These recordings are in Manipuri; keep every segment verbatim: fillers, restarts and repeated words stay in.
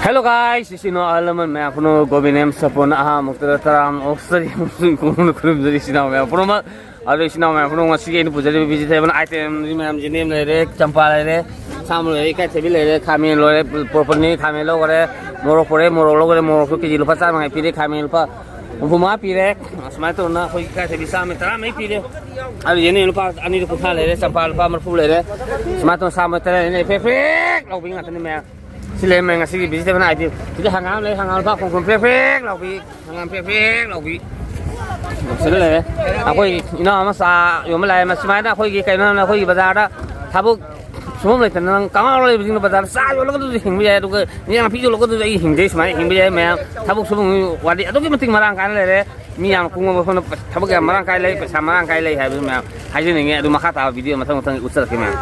Hello guys, ꯏꯆꯤꯟ ꯏꯅꯥꯎ ꯑꯍꯜ ꯂꯃꯟ ꯃꯌꯥꯝ ꯄꯨꯝꯅꯃꯛ ꯒꯣꯕꯤꯟ ꯑꯦꯝ ꯁꯄꯣꯟ ꯑꯍꯥꯃꯨꯛꯇꯗ ꯇꯔꯥꯃꯨꯛ ꯆꯔꯤ ꯑꯃꯁꯨꯡ ꯈꯨꯔꯨꯝꯖꯔꯤ ꯏꯆꯤꯟ ꯏꯅꯥꯎ ꯃꯌꯥꯝ ꯄꯨꯝꯅꯃꯛ꯫ ꯑꯗꯣ ꯏꯆꯤꯟ ꯏꯅꯥꯎ ꯃꯌꯥꯝ ꯄꯨꯝꯅꯃꯛ ꯉꯁꯤꯒꯤ ꯑꯩꯅ ꯄꯨꯖꯔꯤꯕ vegetable item ꯃꯌꯥꯝꯁꯦ ꯅꯦꯝ ꯂꯩꯔꯦ, ꯆꯝꯄ꯭ꯔꯥ ꯂꯩꯔꯦ, ꯁꯥꯃ ꯂꯩꯔꯦ, ꯏꯀꯥꯏꯊꯕꯤ ꯂꯩꯔꯦ, ꯈꯥꯃꯦꯟ ꯂꯣꯏꯔꯦ, ꯄꯨꯔꯛꯄꯅꯤ, ꯈꯥꯃꯦꯟ ꯂꯧꯈꯔꯦ, ꯃꯣꯔꯣꯛ ꯄꯨꯔꯛꯑꯦ, ꯃꯣꯔꯣꯛ ꯂꯧꯈꯔꯦ, ꯃꯣꯔꯣꯛꯁꯨ ꯀꯦꯖꯤ ꯂꯨꯄꯥ ꯆꯥꯝꯃꯉꯥ ꯄꯤꯔꯦ, ꯈꯥꯃꯦꯟ ꯂꯨꯄꯥ ꯍꯨꯝꯐꯨ ꯃꯉꯥ ꯄꯤꯔꯦ, ꯁꯨꯃꯥꯏꯅ ꯇꯧꯗꯅ ꯑꯩꯈꯣꯏ ꯏꯀꯥꯏꯊꯕꯤ ꯆꯥꯝꯃ ꯇꯔꯥꯃꯔꯤ ꯄꯤꯔꯦ꯫ ꯑꯗꯨ ꯌꯦꯅꯤꯡ ꯂꯨꯄꯥ ꯑꯅꯤꯗ ꯀꯨꯟꯊ꯭ꯔꯥ ꯂꯩꯔꯦ, ꯆꯝꯄ꯭ꯔꯥ ꯂꯨꯄꯥ ꯃꯔꯤꯐꯨ ꯂꯩꯔꯦ, ꯁꯨꯃꯥꯏꯅ ꯇꯧꯗꯅ ꯆꯥꯝꯃ ꯇꯔꯥ ꯂꯩꯔꯦ, ꯐ꯭ꯔꯦꯛ ꯐ꯭ꯔꯦꯛ ꯂꯥꯎꯕꯤ ꯉꯥꯛꯇꯅꯤ ꯃꯌꯥꯝ꯫ ꯁꯤ ꯂꯩꯔꯝꯃꯦ ꯉꯁꯤꯒꯤ vegetable item꯫ ꯁꯤꯗ ꯍꯪꯒꯥꯝ ꯂꯩ, ꯍꯪꯒꯥꯝ ꯂꯨꯄꯥ ꯈꯣꯡ ꯀꯨꯟ ꯐ꯭ꯔꯦꯛ ꯐ꯭ꯔꯦꯛ ꯂꯥꯎꯕꯤ, ꯍꯪꯒꯥꯝ ꯐ꯭ꯔꯦꯛ ꯐ꯭ꯔꯦꯛ ꯂꯥꯎꯕꯤ꯫ ꯁꯤꯗ ꯂꯩꯔꯦ꯫ ꯑꯩꯈꯣꯏ ꯏꯅꯥꯎ ꯑꯃ ꯆꯥ ꯌꯣꯟꯕ ꯂꯥꯛꯑꯦ꯫ ꯃ-، ꯁꯨꯃꯥꯏꯅ ꯑꯩꯈꯣꯏꯒꯤ ꯀꯩꯅꯣ ꯑꯩꯈꯣꯏꯒꯤ ꯕꯖꯥꯔꯗ ꯊꯕꯛ ꯁꯨꯐꯝ ꯂꯩꯇꯅ ꯅꯪ ꯀꯪꯉꯥꯎ ꯂꯩꯕꯁꯤꯡꯅ ꯕꯖꯥꯔꯗ ꯆꯥ ꯌꯣꯜꯂꯒꯗꯁꯨ ꯍꯤꯡꯕ ꯌꯥꯏ, ꯑꯗꯨꯒ ꯏꯟꯖꯥꯡ ꯅꯥꯄꯤ ꯌꯣꯜꯂꯒꯗꯁꯨ ꯑꯩ ꯍꯤꯡꯖꯩ꯫ ꯁꯨꯃꯥꯏꯅ ꯍꯤꯡꯕ ꯌꯥꯏ ꯃꯌꯥꯝ꯫ ꯊꯕꯛ ꯁꯨꯐꯝ ꯋꯥꯗꯤ ꯑꯗꯨꯛꯀꯤ ꯃꯇꯤꯛ ꯃꯔꯥꯡ ꯀꯥꯏꯅ ꯂꯩꯔꯦ꯫ ꯃꯤ ꯌꯥꯝ ꯀꯨꯡꯕ ꯃꯐꯝꯗ ꯊꯕꯛ ꯌꯥꯝ ꯃꯔꯥꯡ ꯀꯥꯏ ꯂꯩ, ꯄꯩꯁꯥ ꯃꯔꯥꯡ ꯀꯥꯏ ꯂꯩ ꯍꯥꯏꯕꯗꯨ ꯃꯌꯥꯝ ꯍꯥꯏꯖꯅꯤꯡꯉꯤ꯫ ꯑꯗꯨ ꯃꯈꯥ ꯇꯥꯕ video ꯃꯊꯪ ꯃꯊꯪ ꯎꯠꯆꯔꯛꯀꯦ ꯃꯌꯥꯝ꯫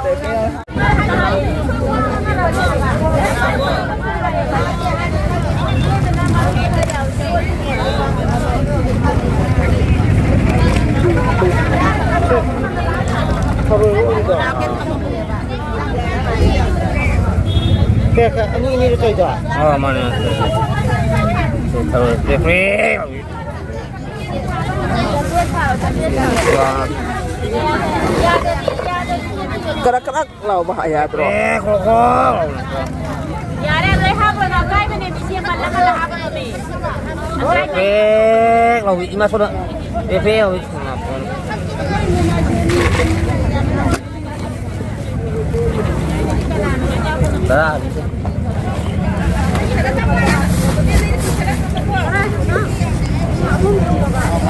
ꯊꯔꯣꯏ ꯑꯣꯏꯕꯗꯣ꯫ ꯄꯦꯛ ꯑꯅꯤ ꯑꯅꯤꯔ ꯇꯧꯔꯤꯗꯣ? ꯑꯥ, ꯃꯥꯅꯦ, ꯃꯥꯅꯦ꯫ ꯊꯔꯣꯏ ꯄꯦꯛ ꯄꯦꯛ ꯂꯥꯎꯕꯤ꯫ ꯀꯔꯛ ꯀꯔꯛ ꯂꯥꯎꯕ ꯍꯥꯏ ꯌꯥꯗ꯭ꯔꯣ? ꯄꯦꯛ ꯈ꯭ꯔꯣ ꯈ꯭ꯔꯣ ꯂꯥꯎꯕꯤ꯫ ꯌꯥꯔꯦ, ꯂꯣꯏ ꯍꯥꯞꯄꯅꯨ, ꯑꯀꯥꯏꯕꯅꯦ, ꯃꯤꯆꯦ ꯄꯜꯂ ꯄꯜꯂ ꯍꯥꯞꯄꯅꯨꯃꯤ꯫ ꯄꯦꯛ ꯄꯦꯛ ꯂꯥꯎꯕꯤ, ꯏꯃꯥ ꯁꯣꯗ꯫ ꯄꯦꯛ ꯄꯦꯛ ꯂꯥꯎꯕꯤ꯫ ꯇꯔꯥ꯫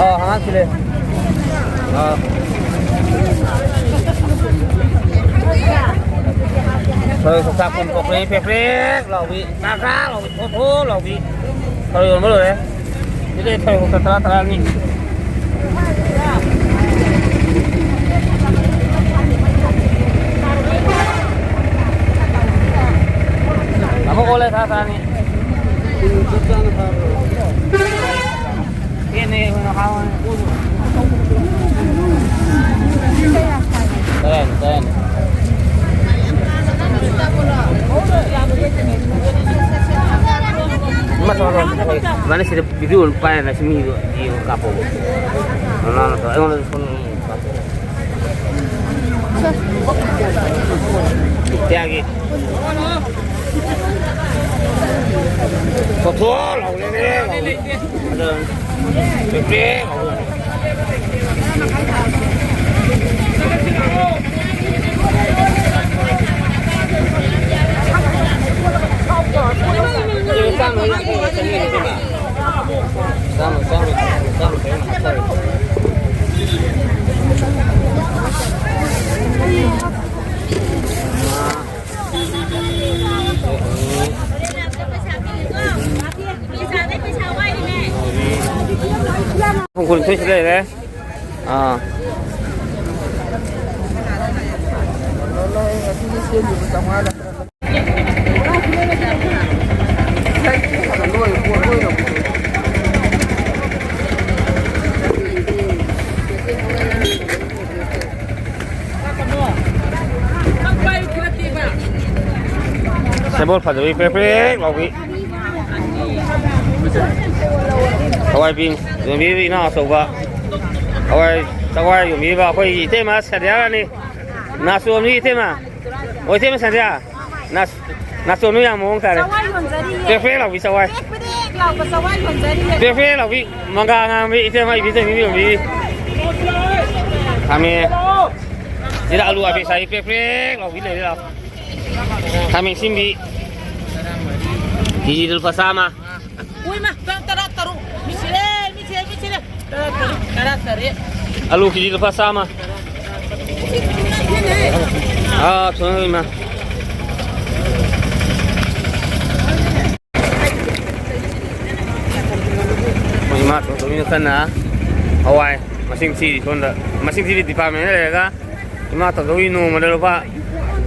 ꯑꯥ, ꯍꯪꯒꯥꯝ ꯁꯤꯜꯂꯦ꯫ ꯑꯥ꯫ ꯍꯣꯏ, ꯀꯣꯛꯇꯥꯛ ꯀꯨꯟ ꯀꯣꯛꯄ꯭ꯔꯦ, ꯄ꯭ꯔꯦꯛ ꯄ꯭ꯔꯦꯛ ꯂꯥꯎꯕꯤ, ꯀ꯭ꯔꯥꯛ ꯀ꯭ꯔꯥꯛ ꯂꯥꯎꯕꯤ, ꯊꯣꯠ ꯊꯣꯠ ꯂꯥꯎꯕꯤ꯫ ꯊꯔꯣꯏ ꯌꯣꯟꯕ ꯂꯣꯏꯔꯦ꯫ ꯁꯤꯗꯤ ꯊꯔꯣꯏ ꯀꯣꯛꯇꯥꯛ ꯇꯔꯥ, ꯇꯔꯥ ꯑꯅꯤ꯫ ꯑꯃꯨꯛ ꯑꯣꯜꯂꯦ, ꯊꯥ ꯇꯥꯅꯤ꯫ ꯄꯦꯟꯅ ꯌꯦꯡꯉꯨ, ꯍꯥꯎꯋꯦ꯫ ꯇꯔꯥꯅꯤ, ꯇꯔꯥꯅꯤ꯫ ꯏꯕꯥꯅꯤ ꯁꯤꯗ ꯚꯤꯗꯤꯑꯣ ꯄꯥꯏꯔꯦꯅ ꯁꯤ ꯃꯤꯗꯣ ꯌꯦꯡꯉꯣ, ꯀꯥꯞꯄꯣ꯫ ꯃꯃꯥꯅ ꯇꯧꯔ ꯑꯩꯉꯣꯟꯗꯁꯨ ꯐꯣꯟ ꯑꯃꯨꯛ ꯀꯥꯞꯄꯣ꯫ ꯇꯌꯥꯒꯤ꯫ ꯊꯣꯛꯊꯣꯛ ꯂꯥꯎꯔꯦꯅꯦ꯫ ꯑꯗꯣ ꯄꯦꯛ ꯄꯦꯛ ꯂꯥꯎꯔꯦ꯫ ꯄꯨꯡ ꯀꯨꯟꯅꯤꯊꯣꯏꯁꯨ ꯂꯩꯔꯦ꯫ ꯑꯥ꯫ ꯁꯦꯕꯣꯠ ꯐꯖꯕꯤ ꯄ꯭ꯔꯦꯛ ꯄ꯭ꯔꯦꯛ ꯂꯥꯎꯕꯤ꯫ ꯍꯋꯥꯏ ꯕꯤꯟꯁ ꯌꯣꯟꯕꯤꯔꯤꯕ ꯏꯅꯥꯎ ꯑꯆꯧꯕ꯫ ꯍꯋꯥꯏ ꯆꯋꯥꯏ ꯌꯣꯟꯕꯤꯔꯤꯕ ꯑꯩꯈꯣꯏꯒꯤ ꯏꯇꯩꯃ ꯁꯟꯙ꯭ꯌꯥꯔꯥꯅꯤ꯫ ꯅꯥꯆꯣꯝꯅꯤ ꯏꯇꯩꯃ꯫ ꯑꯣ, ꯏꯇꯩꯃ ꯁꯟꯙ꯭ꯌꯥ꯫ ꯅꯥꯆꯣꯝꯅꯤ ꯌꯥꯝ ꯃꯑꯣꯡ ꯇꯥꯔꯦ꯫ ꯆꯋꯥꯏ ꯌꯣꯟꯖꯔꯤꯌꯦ꯫ ꯄ꯭ꯔꯦꯛ ꯄ꯭ꯔꯦꯛ ꯂꯥꯎꯕꯤ ꯆꯋꯥꯏ꯫ ꯄ꯭ꯔꯦꯛ ꯄ꯭ꯔꯦꯛ ꯂꯥꯎꯕ ꯆꯋꯥꯏ ꯌꯣꯟꯖꯔꯤꯌꯦ꯫ ꯄ꯭ꯔꯦꯛ ꯄ꯭ꯔꯦꯛ ꯂꯥꯎꯕꯤ ꯃꯪꯒ꯭ꯔꯥ ꯉꯥꯡꯕꯤ ꯏꯇꯩꯃ ꯏꯕꯤꯆꯟ ꯏꯕꯤ ꯌꯣꯟꯕꯤ꯫ ꯈꯥꯃꯦꯟ꯫ ꯁꯤꯗ ꯑꯂꯨ ꯑꯄꯦꯁꯥꯕꯤ ꯄ꯭ꯔꯦꯛ ꯄ꯭ꯔꯦꯛ ꯂꯥꯎꯕꯤ ꯂꯩꯔꯦ ꯂꯥꯎ꯫ ꯈꯥꯃꯦꯟ ꯑꯁꯤꯟꯕꯤ꯫ ꯀꯦꯖꯤꯗ ꯂꯨꯄꯥ ꯆꯥꯝꯃ꯫ ꯎꯏꯃ, ꯇꯔꯥ ꯇꯔꯨꯛ꯫ ꯃꯤꯁꯤꯔꯦ, ꯃꯤꯁꯤꯔꯦ, ꯃꯤꯁꯤꯔꯦ꯫ ꯇꯔꯥ ꯇꯔꯨꯛ, ꯇꯔꯥ ꯇꯔꯦꯠ꯫ ꯑꯂꯨ ꯀꯦꯖꯤ ꯂꯨꯄꯥ ꯆꯥꯝꯃ꯫ ꯑꯥ, ꯊꯣꯡ ꯏꯃꯥ꯫ ꯏꯃꯥ ꯇꯣꯟꯇꯣꯟꯒꯤꯅ ꯀꯟꯅ ꯍꯋꯥꯏ ꯃꯁꯤꯡ ꯊꯤꯔꯤ ꯁꯣꯝꯗ꯫ ꯃꯁꯤꯡ ꯊꯤꯕ ꯗꯤꯄꯥꯔꯠꯃꯦꯟꯗ ꯂꯩꯔꯒ ꯏꯃꯥ ꯇꯣꯟꯇꯣꯟꯒꯤ ꯅꯣꯡꯃꯗ ꯂꯨꯄꯥ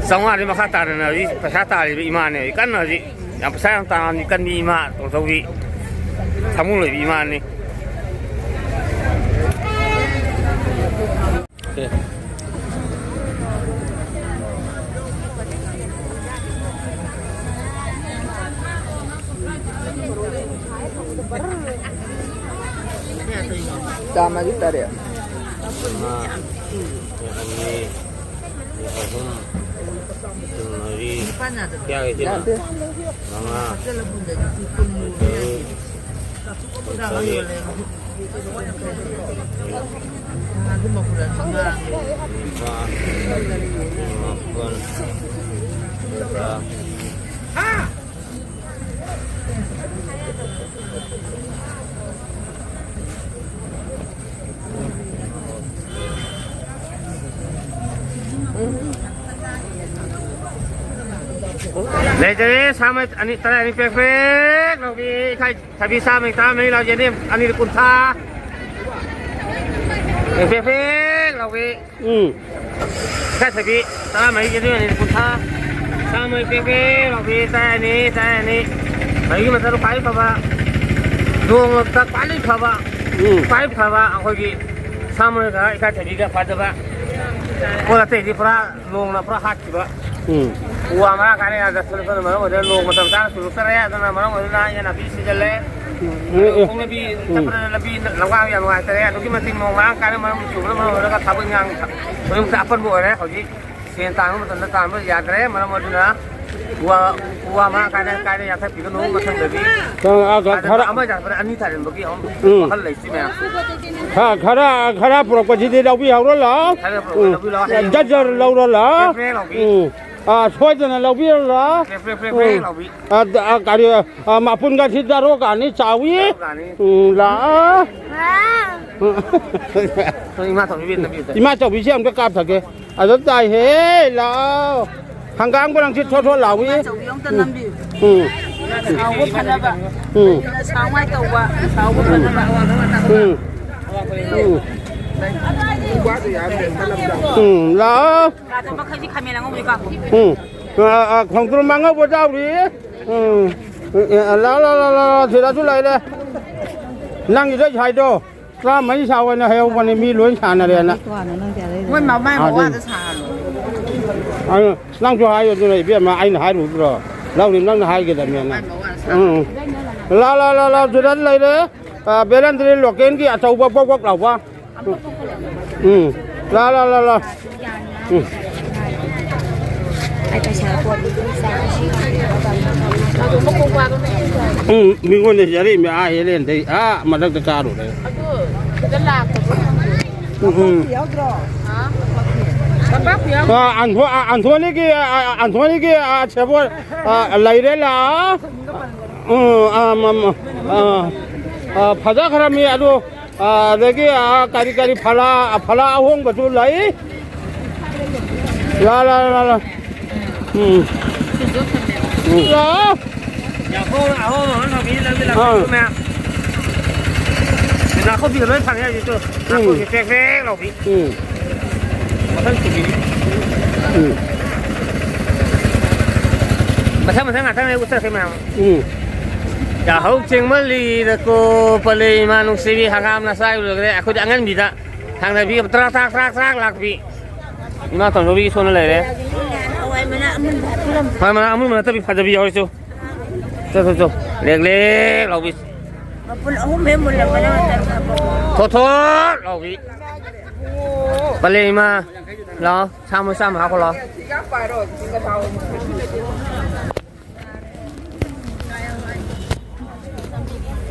ꯆꯥꯝꯃꯉꯥꯗꯤ ꯃꯈꯥ ꯇꯥꯅ ꯍꯧꯖꯤꯛ ꯄꯩꯁꯥ ꯇꯥꯜꯂꯤꯕ ꯏꯃꯥꯅꯦ꯫ ꯍꯧꯖꯤꯛ ꯀꯟꯅ ꯍꯧꯖꯤꯛ ꯌꯥꯝ ꯄꯩꯁꯥ ꯌꯥꯝ ꯇꯥꯟꯕꯤ ꯀꯟꯕꯤ ꯏꯃꯥ ꯇꯣꯟꯇꯣꯟꯒꯤ ꯊꯃꯨ ꯂꯩꯕꯤ ꯏꯃꯥꯅꯤ꯫ ꯆꯥꯝꯃꯒꯤ ꯇꯔꯦꯠ꯫ ꯃꯉꯥ, ꯑꯅꯤ, ꯑꯍꯨꯝ, ꯃꯔꯤ, ꯀꯌꯥꯒꯤ ꯁꯤꯅ? ꯌꯥꯗꯦ꯫ ꯃꯉꯥ, ꯇꯔꯨꯛ, ꯅꯤꯄꯥꯜ, ꯃꯥꯄꯜ, ꯇꯔꯥ꯫ ꯂꯩꯖꯔꯦ, ꯁꯥꯃꯩ ꯑꯅꯤ, ꯇꯔꯥ ꯑꯅꯤ ꯄꯦꯛ ꯄꯦꯛ ꯂꯧꯕꯤ, ꯏꯈꯥꯏ ꯊꯕꯤ ꯁꯥꯃꯩ ꯇꯔꯥꯃꯔꯤ ꯂꯧꯖꯅꯤ, ꯑꯅꯤꯗ ꯀꯨꯟꯊ꯭ꯔꯥ꯫ ꯄꯦꯛ ꯄꯦꯛ ꯄꯦꯛ ꯂꯧꯕꯤ꯫ ꯎꯝ꯫ ꯏꯀꯥꯏꯊꯕꯤ ꯇꯔꯥꯃꯔꯤꯒꯤ ꯑꯗꯨ ꯑꯅꯤ ꯀꯨꯟꯊ꯭ꯔꯥ꯫ ꯆꯥꯝꯃ ꯄꯦꯛ ꯄꯦꯛ ꯂꯥꯎꯕꯤ ꯇꯔꯥꯅꯤ, ꯇꯔꯥꯅꯤ꯫ ꯃꯔꯤꯒꯤ ꯃꯊꯛꯇ ꯈ꯭ꯋꯥꯏ ꯐꯕ꯫ ꯅꯣꯡꯃꯗ ꯈ꯭ꯋꯥꯏꯗꯒꯤ ꯐꯕ꯫ ꯎꯝ꯫ ꯈ꯭ꯋꯥꯏ ꯐꯕ ꯑꯩꯈꯣꯏꯒꯤ ꯁꯥꯃꯔꯣꯏꯒ ꯏꯀꯥꯏꯊꯕꯤꯒ ꯐꯖꯕ꯫ ꯄꯣꯠ ꯑꯇꯩꯗꯤ ꯄꯨꯔꯥ ꯅꯣꯡꯅ ꯄꯨꯔꯥ ꯍꯥꯠꯈꯤꯕ꯫ ꯎꯝ꯫ ꯎ ꯋꯥ ꯃꯔꯥꯡ ꯀꯥꯏꯅ ꯌꯥꯗ ꯊꯣꯛꯂꯛꯄꯅ ꯃꯔꯝ ꯑꯣꯏꯗꯨꯅ ꯅꯣꯡ ꯃꯇꯝ ꯆꯥꯅ ꯆꯨꯔꯛꯇꯔꯦ꯫ ꯑꯗꯨꯅ ꯃꯔꯝ ꯑꯣꯏꯗꯨꯅ ꯑꯩꯅ ꯅꯥꯄꯤ ꯁꯤꯖꯜꯂꯦ꯫ ꯎꯝ, ꯎꯝ, ꯈꯣꯡꯂꯝꯕꯤ ꯎꯝ꯫ ꯆꯠꯄꯗ ꯂꯝꯕꯤ ꯂꯝꯒꯥꯡ ꯌꯥꯝ ꯅꯨꯡꯉꯥꯏꯇꯔꯦ꯫ ꯑꯗꯨꯛꯀꯤ ꯃꯇꯤꯛ ꯅꯣꯡ ꯃꯔꯥꯡ ꯀꯥꯏꯅ ꯃꯔꯝ ꯆꯨꯕꯅ ꯃꯔꯝ ꯑꯣꯏꯔꯒ ꯊꯕꯛ ꯏꯟꯈꯥꯡ ꯈꯨꯗꯤꯡꯃꯛꯇ ꯑꯄꯟꯕ ꯑꯣꯏꯔꯦ꯫ ꯍꯧꯖꯤꯛ ꯁꯦꯟ ꯇꯥꯟꯕ ꯃꯇꯝꯗ ꯇꯥꯟꯕ ꯌꯥꯗ꯭ꯔꯦ꯫ ꯃꯔꯝ ꯑꯗꯨꯅ ꯎ ꯋꯥ, ꯎ ꯋꯥ ꯃꯔꯥꯡ ꯀꯥꯏꯅ, ꯀꯥꯏꯅ ꯌꯥꯟꯊꯠꯄꯤꯒꯅꯨ ꯃꯊꯪꯗꯗꯤ꯫ ꯈꯔ, ꯑ, ꯈꯔ, ꯑꯗꯨꯅ ꯈꯔ, ꯑꯃ ꯌꯥꯟꯊꯠꯄꯗ ꯑꯅꯤ ꯊꯥꯖꯤꯟꯕꯒꯤ ꯑꯃꯨꯛ ꯎꯝ꯫ ꯋꯥꯈꯜ ꯂꯩꯁꯤ ꯃꯌꯥꯝ꯫ ꯈꯔ, ꯈꯔ, ꯈꯔ ꯄꯨꯔꯛꯄꯁꯤꯗꯤ ꯂꯧꯕꯤꯍꯧꯔꯣ ꯂꯥꯎ꯫ ꯈꯔ ꯄꯨꯔꯛꯄ ꯎꯝ꯫ ꯂꯧꯕꯤꯔꯣ꯫ ꯍꯌꯦꯡ ꯖꯔ ꯖꯔ ꯂꯧꯔꯣ ꯂꯥꯎ꯫ ꯄ꯭ꯔꯦ ꯄ꯭ꯔꯦ ꯂꯥꯎꯕꯤ꯫ ꯎꯝ꯫ ꯑ, ꯁꯣꯏꯗꯅ ꯂꯧꯕꯤꯔꯣ ꯂꯥꯎ꯫ ꯄ꯭ꯔꯦ ꯄ꯭ꯔꯦ ꯄ꯭ꯔꯦ ꯎꯝ꯫ ꯂꯥꯎꯕꯤ꯫ ꯑ, ꯀꯔꯤ, ꯑ, ꯃꯄꯨꯟꯒꯁꯤ ꯗꯔꯣ ꯀꯥꯅꯤ ꯆꯥꯎꯏ꯫ ꯗꯔꯣ ꯀꯥꯅꯤ꯫ ꯎꯝ, ꯂꯥꯛꯑꯣ꯫ ꯍꯣꯏ, ꯏꯃꯥ ꯆꯧꯕꯤ, ꯅꯝꯕꯤꯌꯨ, ꯅꯝꯕꯤꯌꯨ꯫ ꯏꯃꯥ ꯆꯧꯕꯤꯁꯦ ꯑꯝꯇ ꯀꯥꯞꯊꯒꯦ꯫ ꯑꯗꯨꯝ ꯇꯥꯏꯍꯦ, ꯂꯥꯛꯑꯣ꯫ ꯍꯪꯒꯥꯝꯒ ꯅꯪꯁꯤ ꯊꯣꯠ ꯊꯣꯠ ꯂꯥꯎꯏ꯫ ꯏꯃꯥ ꯆꯧꯕꯤ ꯑꯝꯇ ꯎꯝ꯫ ꯅꯝꯕꯤꯌꯨ꯫ ꯎꯝ꯫ ꯁꯥꯎꯕ ꯐꯅꯕ꯫ ꯎꯝ꯫ ꯁꯥꯎꯉꯥꯏ ꯇꯧꯕ, ꯁꯥꯎꯕ ꯐꯅꯕ꯫ ꯎꯝ꯫ ꯎꯝ꯫ ꯎꯝ, ꯂꯥꯛꯑꯣ꯫ ꯀꯥꯗ ꯃꯈꯩꯗꯤ ꯈꯥꯃꯦꯟ ꯑꯉꯧꯕꯗꯤ ꯀꯥꯞꯄꯣ꯫ ꯎꯝ꯫ ꯑ, ꯑ, ꯈꯣꯡꯗ꯭ꯔꯨꯝ ꯑꯉꯧꯕ ꯌꯥꯎꯔꯤ꯫ ꯎꯝ꯫ ꯑꯦ, ꯑꯦ, ꯂꯥ, ꯂꯥ, ꯂꯥ, ꯂꯥ, ꯁꯤꯗꯁꯨ ꯂꯩꯔꯦ꯫ ꯅꯪꯒꯤꯗꯣ ꯁꯥꯏꯗꯣ ꯇꯔꯥꯃꯔꯤ ꯁꯥꯎ ꯍꯥꯏꯅ ꯍꯥꯏꯍꯧꯕꯅꯤ, ꯃꯤ ꯂꯣꯏ ꯁꯥꯟꯅꯔꯦꯅ꯫ ꯃꯣꯏ ꯃꯃꯥꯏ ꯑꯥ, ꯃꯋꯥꯗ ꯑꯗꯨꯅꯤ꯫ ꯁꯥꯍꯜꯂꯣ꯫ ꯑꯗꯨ ꯅꯪꯁꯨ ꯍꯥꯏꯌꯨ, ꯑꯗꯨꯅ ꯏꯕꯦꯝꯃ, ꯑꯩꯅ ꯍꯥꯏꯔꯨꯕ꯭ꯔꯣ? ꯂꯧꯅꯤ ꯅꯪꯅ ꯍꯥꯏꯒꯗꯕꯅꯦꯅ꯫ ꯃꯃꯥꯏ ꯃꯋꯥꯗ ꯁꯥꯍꯜꯂꯣ꯫ ꯎꯝ꯫ ꯂꯥ, ꯂꯥ, ꯂꯥ, ꯂꯥ, ꯖꯨꯗꯟ ꯂꯩꯔꯦ꯫ ꯑ, ꯕꯦꯂꯟꯗ꯭ꯔꯤ ꯂꯣꯀꯦꯜꯒꯤ ꯑꯆꯧꯕ ꯕꯣꯛ ꯕꯣꯛ ꯂꯥꯎꯕ꯫ ꯎꯝ꯫ ꯂꯥ, ꯂꯥ, ꯂꯥ, ꯂꯥ꯫ ꯎꯝ꯫ ꯑꯩ ꯄꯩꯁꯥ ꯀꯣꯟ ꯎꯝ, ꯃꯤꯉꯣꯟꯗ ꯆꯥꯔꯛꯏꯃꯤ, ꯑꯥ ꯍꯦꯂꯦꯟꯗꯩ, ꯑꯥ ꯃꯊꯛꯇ ꯀꯥꯔꯨꯔꯦ꯫ ꯎꯝ, ꯎꯝ꯫ ꯑꯥ, ꯑꯟꯊꯣ-, ꯑꯥ, ꯑꯟꯊꯣꯅꯤꯒꯤ, ꯑꯥ, ꯑꯟꯊꯣꯅꯤꯒꯤ, ꯑꯥ, ꯁꯦꯕꯣꯠ, ꯑꯥ, ꯂꯩꯔꯦ, ꯂꯥꯛꯑꯣ꯫ ꯎꯝ, ꯑꯥ, ꯃ-, ꯃ-, ꯑꯥ, ꯑꯥ, ꯐꯖꯈ꯭ꯔꯃꯤ ꯑꯗꯨ꯫ ꯑꯥ, ꯑꯗꯒꯤ, ꯑꯥ, ꯀꯔꯤ ꯀꯔꯤ ꯐꯂꯥ, ꯐꯂꯥ ꯑꯍꯣꯡꯕꯁꯨ ꯂꯩ꯫ ꯂꯥ, ꯂꯥ, ꯂꯥ, ꯂꯥ꯫ ꯎꯝ꯫ ꯎꯝ꯫ ꯂꯥ꯫ ꯌꯥꯍꯣꯡ ꯑꯍꯣꯡ ꯑꯍꯣꯡ ꯂꯥꯎꯕꯤ, ꯂꯥꯎꯕꯤ, ꯂꯥꯎꯕꯤ ꯑꯥ꯫ ꯃꯌꯥꯝ꯫ ꯅꯥꯀꯨꯞꯄꯤꯒ ꯂꯣꯏ ꯐꯪꯉꯦ ꯍꯧꯖꯤꯛꯇꯨ꯫ ꯎꯝ꯫ ꯅꯥꯀꯨꯞꯄꯤ ꯄ꯭ꯔꯦꯛ ꯄ꯭ꯔꯦꯛ ꯂꯥꯎꯕꯤ꯫ ꯎꯝ꯫ ꯃꯊꯪ ꯁꯤꯗꯤ꯫ ꯎꯝ꯫ ꯃꯊꯪ ꯃꯊꯪ ꯉꯥꯛꯇꯪ ꯂꯩ ꯎꯠꯆꯔꯛꯀꯦ ꯃꯌꯥꯝ꯫ ꯎꯝ꯫ ꯌꯥꯍꯧ ꯊꯦꯡꯃꯜꯂꯤꯗꯀꯣ, ꯄꯂꯦ ꯏꯃꯥ ꯅꯨꯡꯁꯤꯕꯤ, ꯍꯪꯒꯥꯝ ꯅꯆꯥ ꯂꯣꯏꯈ꯭ꯔꯦ꯫ ꯑꯩꯈꯣꯏꯗꯤ ꯑꯉꯟꯕꯤꯗ ꯊꯥꯡꯗꯕꯤ ꯇ꯭ꯔꯥꯛ ꯇ꯭ꯔꯥꯛ ꯇ꯭ꯔꯥꯛ ꯇ꯭ꯔꯥꯛ ꯂꯥꯛꯄꯤ꯫ ꯏꯃꯥ ꯇꯣꯝꯕꯤꯒꯤ ꯁꯣꯟꯅ ꯂꯩꯔꯦ꯫ ꯍꯋꯥꯏ ꯃꯅꯥ ꯑꯃꯨꯟꯕ ꯍꯥꯞꯄꯤꯔꯝꯃꯣ꯫ ꯍꯋꯥꯏ ꯃꯅꯥ ꯑꯃꯨꯟꯕ ꯅꯠꯇꯕꯤ ꯐꯖꯕꯤ ꯌꯥꯎꯔꯤꯁꯨ꯫ ꯆꯣ, ꯆꯣ, ꯆꯣ꯫ ꯂꯦꯛ ꯂꯦꯛ ꯂꯥꯎꯕꯤ꯫ ꯃꯄꯨꯟ ꯑꯍꯨꯝ ꯍꯦꯛ ꯃꯨꯜꯂꯝꯕꯅ ꯃꯇꯝ ꯍꯥꯞꯄꯛꯑꯣ꯫ ꯊꯣꯠ ꯊꯣꯠ ꯂꯥꯎꯕꯤ꯫ ꯄꯂꯦ ꯏꯃꯥ꯫ ꯂꯥꯛꯑꯣ꯫ ꯁꯥ ꯃꯔꯣꯏ ꯆꯥꯝꯃ ꯍꯥꯞꯈꯣ ꯂꯥꯛꯑꯣ꯫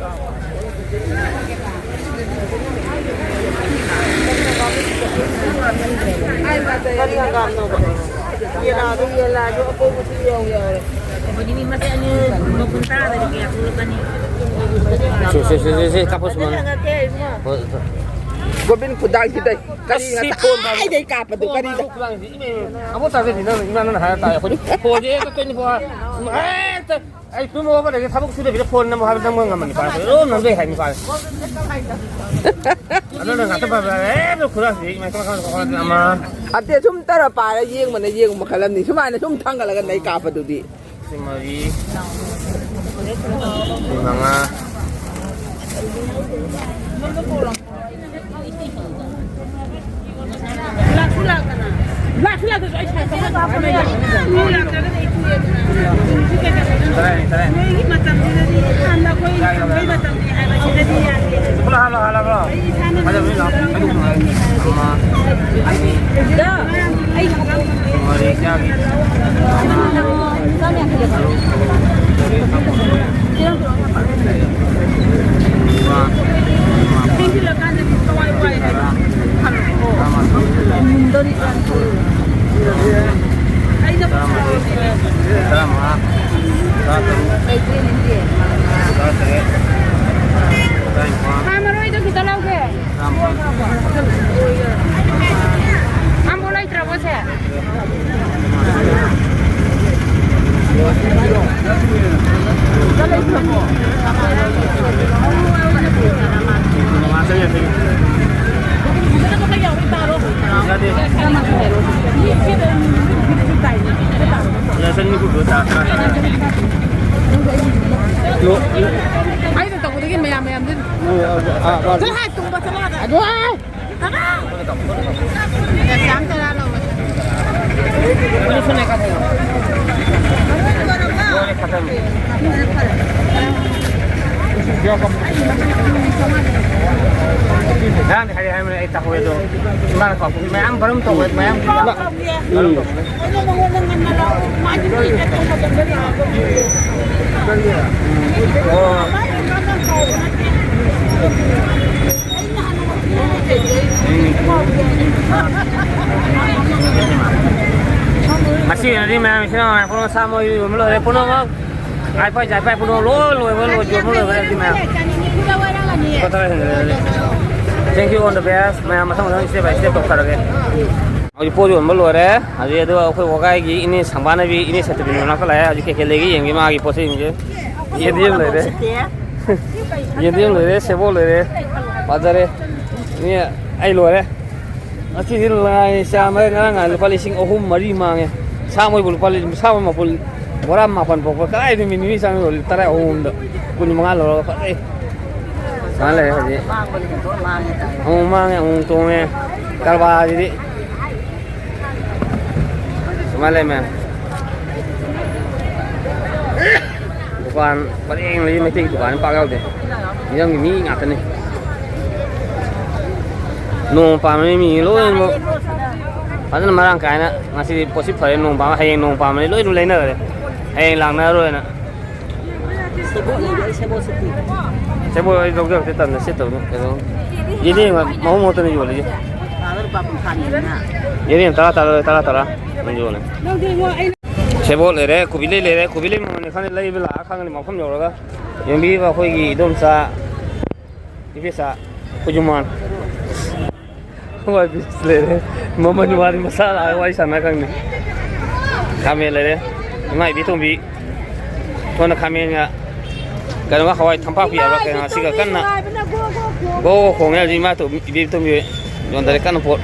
ꯀꯔꯤ ꯍꯪꯒꯥꯝꯅꯣꯕ? ꯌꯦꯂꯥꯗꯣ? ꯌꯦꯂꯥꯗꯣ ꯑꯄꯣꯝꯕꯁꯨ ꯌꯥꯎ ꯌꯥꯎꯔꯦ꯫ ꯁꯦ, ꯁꯦ, ꯁꯦ, ꯁꯦ, ꯁꯦ, ꯀꯥꯞꯄꯣ ꯁꯨꯃꯥꯏꯅ꯫ ꯍꯣꯏ, ꯍꯣꯏ꯫ ꯒꯣꯕꯤꯟ ꯈꯨꯗꯥꯡꯁꯤꯗ ꯀꯔꯤ ꯑꯁ, ꯁꯤ ꯉꯥꯛꯇ ꯐꯣꯟ ꯄꯥꯏꯕ꯫ ꯍꯥꯏꯗꯩ ꯀꯥꯞꯄꯗꯣ ꯐꯣꯟ ꯀꯔꯤꯅꯣ? ꯄꯥꯏꯕ ꯈꯨꯗꯥꯡꯁꯤ, ꯏꯃꯦ, ꯏꯃꯦ꯫ ꯑꯃꯨꯛ ꯇꯥꯖꯗꯤ ꯅꯪ ꯏꯃꯥ ꯅꯪꯅ ꯍꯥꯏꯔ ꯇꯥꯏ ꯑꯩꯈꯣꯏꯗꯤ꯫ ꯐꯣꯟꯁꯦ ꯍꯦꯛꯇ ꯇ꯭ꯋꯦꯟꯇꯤ ꯐꯣꯔ ꯑꯋꯥꯔ ꯍꯦꯛꯇ ꯑꯩ ꯇꯨꯝ ꯍꯧꯒꯠꯂꯗꯤ ꯊꯕꯛ ꯁꯨꯗꯕꯤꯗ ꯐꯣꯟ ꯅꯝꯃꯣ ꯍꯥꯏꯕ ꯅꯝꯕ ꯉꯝꯕ ꯅꯨꯄꯥ ꯑꯩꯈꯣꯏ ꯑꯗꯨꯝ ꯅꯝꯖꯩ ꯍꯥꯏ ꯅꯨꯄꯥ꯫ ꯑꯗꯨꯅ ꯉꯥꯛꯇ ꯄꯥꯏꯕ ꯌꯥꯔꯦ꯫ ꯑꯦ, ꯈꯨꯗꯥꯡꯁꯤ ꯏꯃꯥ ꯀꯃꯥꯏ ꯀꯃꯥꯏ ꯀꯃꯥꯏ ꯑꯃ꯫ ꯑꯇꯩ ꯁꯨꯝ ꯇꯔ ꯄꯥꯏꯔ ꯌꯦꯡꯕꯅ ꯌꯦꯡꯕ ꯃꯈꯜ ꯑꯃꯅꯤ꯫ ꯁꯨꯃꯥꯏꯅ ꯁꯨꯝ ꯊꯥꯡꯒꯠꯂꯒ ꯅꯩ ꯀꯥꯞꯄꯗꯨꯗꯤ꯫ ꯁꯤ ꯃꯔꯤ, ꯁꯤ ꯃꯉꯥ꯫ ꯂꯥꯛꯁꯨ ꯂꯥꯛꯇꯅ꯫ ꯂꯥꯛꯁꯨ ꯂꯥꯛꯇ꯭ꯔꯁꯨ ꯑꯩ ꯁꯥꯏꯀꯜꯗ ꯂꯥꯛꯄꯅꯦ꯫ ꯃꯤ ꯂꯥꯛꯇ꯭ꯔꯒꯗꯤ ꯑꯩ ꯇꯣꯛꯑꯦꯗꯅ꯫ ꯇꯔꯥꯏꯅꯦ, ꯇꯔꯥꯏꯅꯦ꯫ ꯅꯣꯏꯒꯤ ꯃꯇꯝꯁꯤꯗꯗꯤ ꯍꯥꯟꯅ ꯑꯩꯈꯣꯏ ꯌꯥꯏ, ꯌꯥꯏ, ꯁꯪꯕꯩ ꯌꯥꯏ꯫ ꯃꯇꯝꯅꯤ ꯍꯥꯏꯕ, ꯁꯤꯗꯗꯤ ꯌꯥꯗꯦ꯫ ꯄꯨꯂꯞ ꯍꯥꯜꯂꯣ, ꯍꯥꯜꯂꯣ, ꯍꯥꯜꯂꯣ꯫ ꯑꯩ ꯏꯁꯥꯅ ꯍꯥꯏꯗꯕꯅꯤ, ꯂꯥꯛꯑꯣ꯫ ꯍꯥꯏꯗꯣꯛꯈ꯭ꯔꯣ, ꯍꯥꯏꯗꯣꯛꯈ꯭ꯔꯣ꯫ ꯑꯃ, ꯑꯅꯤ, ꯅꯨꯡꯉꯥꯏꯔꯦ, ꯏꯆꯥꯒꯤ꯫ ꯇꯔꯨꯛ, ꯇꯔꯦꯠ, ꯅꯤꯄꯥꯜ, ꯃꯥꯄꯜ꯫ ꯊꯦꯡꯖꯤꯜꯂꯀꯥꯟꯗꯗꯤ ꯊꯋꯥꯏ ꯋꯥꯏ ꯍꯥꯏꯕ꯫ ꯇꯔꯥ꯫ ꯇꯔꯥꯃꯥꯊꯣꯏ꯫ ꯑꯩꯅ ꯇꯔꯥꯃꯔꯤ, ꯇꯔꯥꯃꯉꯥ, ꯇꯔꯥꯇꯔꯨꯛ, ꯇꯔꯥꯇꯔꯦꯠ, ꯇꯔꯥꯅꯤꯄꯥꯜ꯫ ꯁꯥ ꯃꯔꯣꯏꯗꯣ ꯈꯤꯇ ꯂꯧꯒꯦ꯫ ꯇꯔꯥꯃꯥꯄꯜ꯫ ꯑꯝꯕꯨ ꯂꯩꯇ꯭ꯔꯕꯣ ꯁꯦ? ꯑꯩꯅ ꯇꯧꯕꯗꯒꯤ ꯃꯌꯥꯝ ꯃꯌꯥꯝꯗꯨ꯫ ꯆꯠꯂꯣ ꯍꯥꯏ, ꯇꯨꯝꯕ ꯆꯠꯂꯣ ꯍꯥꯏ꯫ ꯑꯗꯨ ꯍꯥꯏ꯫ ꯉꯔꯥꯡꯗꯤ ꯍꯥꯏꯔꯦ ꯍꯥꯏꯕꯅꯦ, ꯑꯩ ꯇꯧꯍꯧꯋꯦ ꯑꯗꯣ꯫ ꯏꯃꯥꯅ ꯀꯥꯎꯊꯣꯛ-, ꯃꯌꯥꯝ ꯕꯔꯝ ꯇꯧꯋꯦ, ꯃꯌꯥꯝ꯫ ꯎꯝ꯫ ꯑꯣ꯫ ꯉꯁꯤ ꯑꯣꯏꯅꯗꯤ ꯃꯌꯥꯝ ꯏꯆꯤꯟ ꯏꯅꯥꯎ ꯄꯨꯝꯅꯃꯛ ꯁꯥ ꯃꯔꯣꯏ ꯌꯣꯟꯕ ꯂꯣꯏꯔꯦ ꯄꯨꯝꯅꯃꯛ꯫ ꯍꯥꯏꯐꯥꯏ ꯖꯥꯏꯐꯥꯏ ꯄꯨꯝꯅꯃꯛ ꯂꯣꯏ ꯂꯣꯏꯕ ꯂꯣꯏ ꯌꯣꯟꯕ ꯂꯣꯏꯈ꯭ꯔꯦ ꯍꯧꯖꯤꯛ ꯃꯌꯥꯝ꯫ ꯂꯨꯄꯥ ꯇꯔꯥ ꯍꯦꯟꯒꯠꯂꯦ꯫ Thank you, all the best꯫ ꯃꯌꯥꯝ ꯃꯊꯪ ꯃꯊꯪ step by step ꯇꯧꯊꯔꯒꯦ꯫ ꯍꯧꯖꯤꯛ ꯄꯣꯠ ꯌꯣꯟꯕ ꯂꯣꯏꯔꯦ꯫ ꯍꯧꯖꯤꯛ ꯑꯗꯨꯒ ꯑꯩꯈꯣꯏ ꯋꯥꯒꯥꯏꯒꯤ ꯏꯅꯦ ꯁꯪꯕꯥꯅꯕꯤ, ꯏꯅꯦ ꯁꯇꯕꯤꯅ ꯃꯅꯥꯛꯇ ꯂꯥꯛꯑꯦ꯫ ꯍꯧꯖꯤꯛ ꯀꯩꯀꯩ ꯂꯩꯒꯦ ꯌꯦꯡꯒꯦ ꯃꯥꯒꯤ ꯄꯣꯠ ꯆꯩꯁꯤꯡꯁꯦ꯫ ꯌꯦꯟꯗꯦꯝ ꯂꯩꯔꯦ꯫ ꯌꯦꯟꯗꯦꯝ ꯂꯩꯔꯦ, ꯁꯦꯕꯣꯠ ꯂꯩꯔꯦ꯫ ꯐꯖꯔꯦ꯫ ꯏꯅꯦ, ꯑꯩ ꯂꯣꯏꯔꯦ꯫ ꯉꯁꯤꯗꯤ ꯂꯥꯏ ꯆꯥꯝꯃ, ꯉꯔꯥꯡ ꯅꯍꯥꯟ ꯂꯨꯄꯥ ꯂꯤꯁꯤꯡ ꯑꯍꯨꯝ ꯃꯔꯤ ꯃꯥꯡꯉꯦ꯫ ꯁꯥ ꯃꯣꯏꯕꯨ ꯂꯨꯄꯥ ꯂꯤ-, ꯁꯥ ꯃꯣꯏ ꯃꯄꯨꯟ ꯕꯣꯔꯥ ꯃꯥꯄꯟ ꯄꯣꯛꯄ ꯀꯗꯥꯏꯗ ꯅꯨꯃꯤꯠ ꯅꯤꯅꯤ ꯆꯪꯉꯒ ꯇꯔꯥ ꯑꯍꯨꯝꯗ ꯀꯨꯟ ꯃꯉꯥ ꯂꯧꯔꯒ ꯐꯖꯩ꯫ ꯁꯨꯃꯥꯏꯅ ꯂꯩꯔꯦ ꯍꯧꯖꯤꯛ꯫ ꯑꯃꯨꯛ ꯃꯥꯡꯉꯦ, ꯑꯃꯨꯛ ꯇꯣꯡꯉꯦ꯫ ꯀꯔꯕꯥꯔꯁꯤꯗꯤ꯫ ꯃꯥ ꯂꯩꯔꯝꯃꯦ꯫ ꯗꯨꯀꯥꯟ ꯄꯔꯦꯡ ꯂꯩ, ꯃꯩꯇꯩꯒꯤ ꯗꯨꯀꯥꯟ ꯄꯥꯛ ꯌꯥꯎꯗꯦ꯫ ꯃꯤꯔꯝꯒꯤ ꯃꯤ ꯉꯥꯛꯇꯅꯤ꯫ ꯅꯣꯡ ꯄꯥꯟꯕꯅꯤ ꯃꯤ ꯂꯣꯏꯅꯃꯛ ꯐꯖꯅ ꯃꯔꯥꯡ ꯀꯥꯏꯅ ꯉꯁꯤꯗꯤ ꯄꯣꯠꯁꯤ ꯐꯔꯦ꯫ ꯅꯣꯡ ꯄꯥꯟꯕ, ꯍꯌꯦꯡ ꯅꯣꯡ ꯄꯥꯟꯕꯅꯤ ꯂꯣꯏꯅ ꯂꯩꯅꯔꯦ꯫ ꯍꯌꯦꯡ ꯂꯥꯛꯅꯔꯣꯏꯅ꯫ ꯁꯦꯕꯣꯠ ꯂꯩꯔꯦ, ꯑꯩ ꯁꯦꯕꯣꯠꯁꯨ ꯄꯤ꯫ ꯁꯦꯕꯣꯠ ꯑꯩ ꯂꯧꯖꯔꯛꯇꯦ, ꯇꯟꯅ ꯁꯦꯠꯇꯕꯅꯤ꯫ ꯀꯩꯅꯣ, ꯌꯦꯅꯦꯝ ꯃꯍꯨꯝ ꯃꯍꯨꯠꯇꯅꯤ ꯌꯣꯜꯂꯤꯁꯦ꯫ ꯇꯥꯗ ꯂꯨꯄꯥ ꯀꯨꯟꯊ꯭ꯔꯥꯅꯤꯗꯅ꯫ ꯌꯦꯅꯦꯝ ꯇꯔꯥ, ꯇꯔꯥ, ꯇꯔꯥ, ꯇꯔꯥ ꯑꯗꯨꯝ ꯌꯣꯜꯂꯦ꯫ ꯁꯦꯕꯣꯠ ꯂꯩꯔꯦ, ꯀꯣꯕꯤ ꯂꯩ ꯂꯩꯔꯦ, ꯀꯣꯕꯤ ꯂꯩ ꯃꯃꯜꯅꯤ ꯈꯪꯗꯦ, ꯂꯩꯕ ꯂꯥꯛꯑ ꯈꯪꯒꯅꯤ ꯃꯐꯝ ꯌꯧꯔꯒ꯫ ꯌꯣꯟꯕꯤꯔꯤꯕ ꯑꯩꯈꯣꯏꯒꯤ ꯏꯗꯣꯝꯆꯥ ꯏꯕꯦꯆꯥ ꯈꯨꯖꯨꯃꯥꯟ꯫ ꯍꯋꯥꯏ ꯕꯤꯟꯁ ꯂꯩꯔꯦ꯫ ꯃꯃꯜ ꯋꯥꯔꯤ ꯃꯁꯥ ꯂꯥꯛꯑꯒ ꯋꯥꯔꯤ ꯁꯥꯟꯅ ꯈꯪꯅꯤ꯫ ꯈꯥꯃꯦꯟ ꯂꯩꯔꯦ꯫ ꯏꯃꯥ ꯏꯕꯦꯇꯣꯝꯕꯤ꯫ ꯁꯣꯝꯗ ꯈꯥꯃꯦꯟꯒ ꯀꯩꯅꯣꯒ ꯍꯋꯥꯏ ꯊꯝꯄꯥꯛꯄꯤ ꯍꯥꯏꯕ꯭ꯔꯥ ꯀꯩꯅꯣ ꯁꯤꯒ ꯀꯟꯅ ꯒꯣ ꯒꯣ ꯈꯣꯡꯉꯦ ꯍꯧꯖꯤꯛ ꯏꯃꯥ ꯇꯣꯝꯕꯤ, ꯏꯕꯦꯇꯣꯝꯕꯤ ꯌꯣꯟꯗꯔꯦ ꯀꯟꯅ ꯄꯣꯠ꯫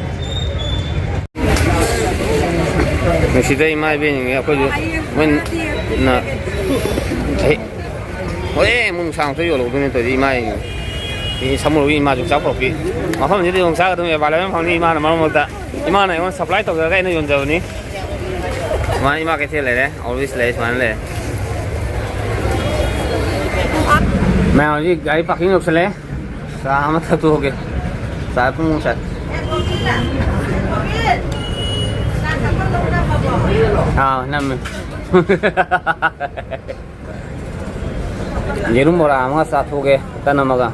ꯉꯁꯤꯗ ꯏꯃꯥ ꯏꯕꯦꯟꯁꯤꯡꯁꯦ ꯑꯩꯈꯣꯏꯁꯨ ꯃꯣꯏꯅ ꯑꯩ ꯍꯣꯔꯦꯟ ꯑꯃꯨꯛ ꯅꯨꯡꯁꯥ ꯑꯃꯨꯛꯇ ꯌꯣꯜꯍꯧꯗꯣꯏꯅꯦ ꯇꯧꯔꯤꯁꯦ ꯏꯃꯥ꯫ ꯁꯤ ꯁꯃꯨꯔꯒꯤ ꯏꯃꯥꯁꯨ ꯆꯥꯛ ꯄꯨꯔꯛꯄꯤ꯫ ꯃꯐꯝꯁꯤꯗ ꯌꯣꯡꯆꯥꯛ ꯑꯗꯨꯝ available ꯐꯪꯅꯤ꯫ ꯏꯃꯥꯅ ꯃꯔꯛ ꯃꯔꯛꯇ, ꯏꯃꯥꯅ ꯑꯩꯉꯣꯟꯗ supply ꯇꯧꯖꯔꯒ ꯑꯩꯅ ꯌꯣꯟꯖꯕꯅꯤ꯫ ꯁꯨꯃꯥꯏꯅ ꯏꯃꯥ ꯀꯩꯊꯦꯜ ꯂꯩꯔꯦ, always ꯂꯩ, ꯁꯨꯃꯥꯏꯅ ꯂꯩꯔꯦ꯫ ꯃꯌꯥꯝ ꯍꯧꯖꯤꯛ ꯒꯥꯔꯤ parking ꯌꯧꯁꯜꯂꯦ꯫ ꯆꯥ ꯑꯃ ꯊꯛꯇꯣꯛꯑꯒꯦ꯫ ꯆꯥ ꯄꯨꯡ ꯆꯥ-, ꯑꯥ, ꯅꯝꯃꯦ꯫ ꯌꯦꯔꯨꯝ ꯕꯣꯔꯥ ꯑꯃꯒ ꯆꯥꯊꯣꯛꯑꯒꯦ, ꯇꯟ ꯑꯃꯒ꯫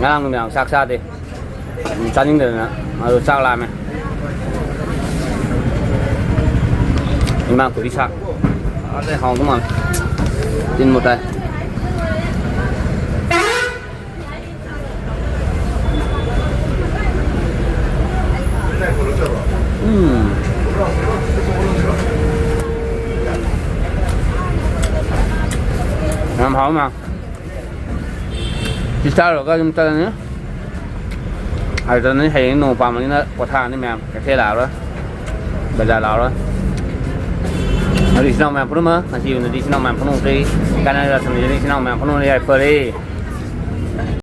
ꯉꯔꯥꯡ ꯅꯨꯃꯤꯗꯥꯡ ꯆꯥꯛ ꯆꯥꯗꯦ꯫ ꯎꯝ, ꯆꯥꯅꯤꯡꯗꯗꯅ꯫ ꯑꯗꯨ ꯆꯥꯛ ꯂꯥꯝꯃꯦ꯫ ꯏꯃꯥ ꯀꯣꯕꯤ ꯁꯥꯛ꯫ ꯑꯗꯩ ꯍꯥꯎꯗꯧ ꯃꯥꯜꯂꯦ꯫ ꯇꯤꯟꯕꯨ ꯇꯥꯏ꯫ ꯎꯝ꯫ ꯌꯥꯝ ꯍꯥꯎ ꯃꯥ꯫ ꯁꯤ ꯆꯥꯔꯨꯔꯒ ꯑꯗꯨꯝ ꯆꯠꯂꯅꯤ꯫ ꯑꯗꯨꯗꯅꯤ ꯍꯌꯦꯡ ꯅꯣꯡ ꯄꯥꯟꯕꯅꯤꯅ ꯄꯣꯊꯥꯔꯅꯤ ꯃꯌꯥꯝ꯫ ꯀꯩꯊꯦꯜ ꯂꯥꯛꯑꯔꯣꯏ, ꯕꯖꯥꯔ ꯂꯥꯛꯑꯔꯣꯏ꯫ ꯑꯗꯨ ꯏꯆꯤꯟ ꯏꯅꯥꯎ ꯃꯌꯥꯝ ꯄꯨꯝꯅꯃꯛ ꯉꯁꯤ ꯑꯣꯏꯅꯗꯤ ꯏꯆꯤꯟ ꯏꯅꯥꯎ ꯃꯌꯥꯝ ꯄꯨꯝꯅꯃꯛꯇꯒꯤ ꯀꯥꯏꯅꯔꯒ ꯊꯝꯖꯔꯤ ꯏꯆꯤꯟ ꯏꯅꯥꯎ ꯃꯌꯥꯝ ꯄꯨꯝꯅꯃꯛ ꯌꯥꯏꯐꯔꯦ꯫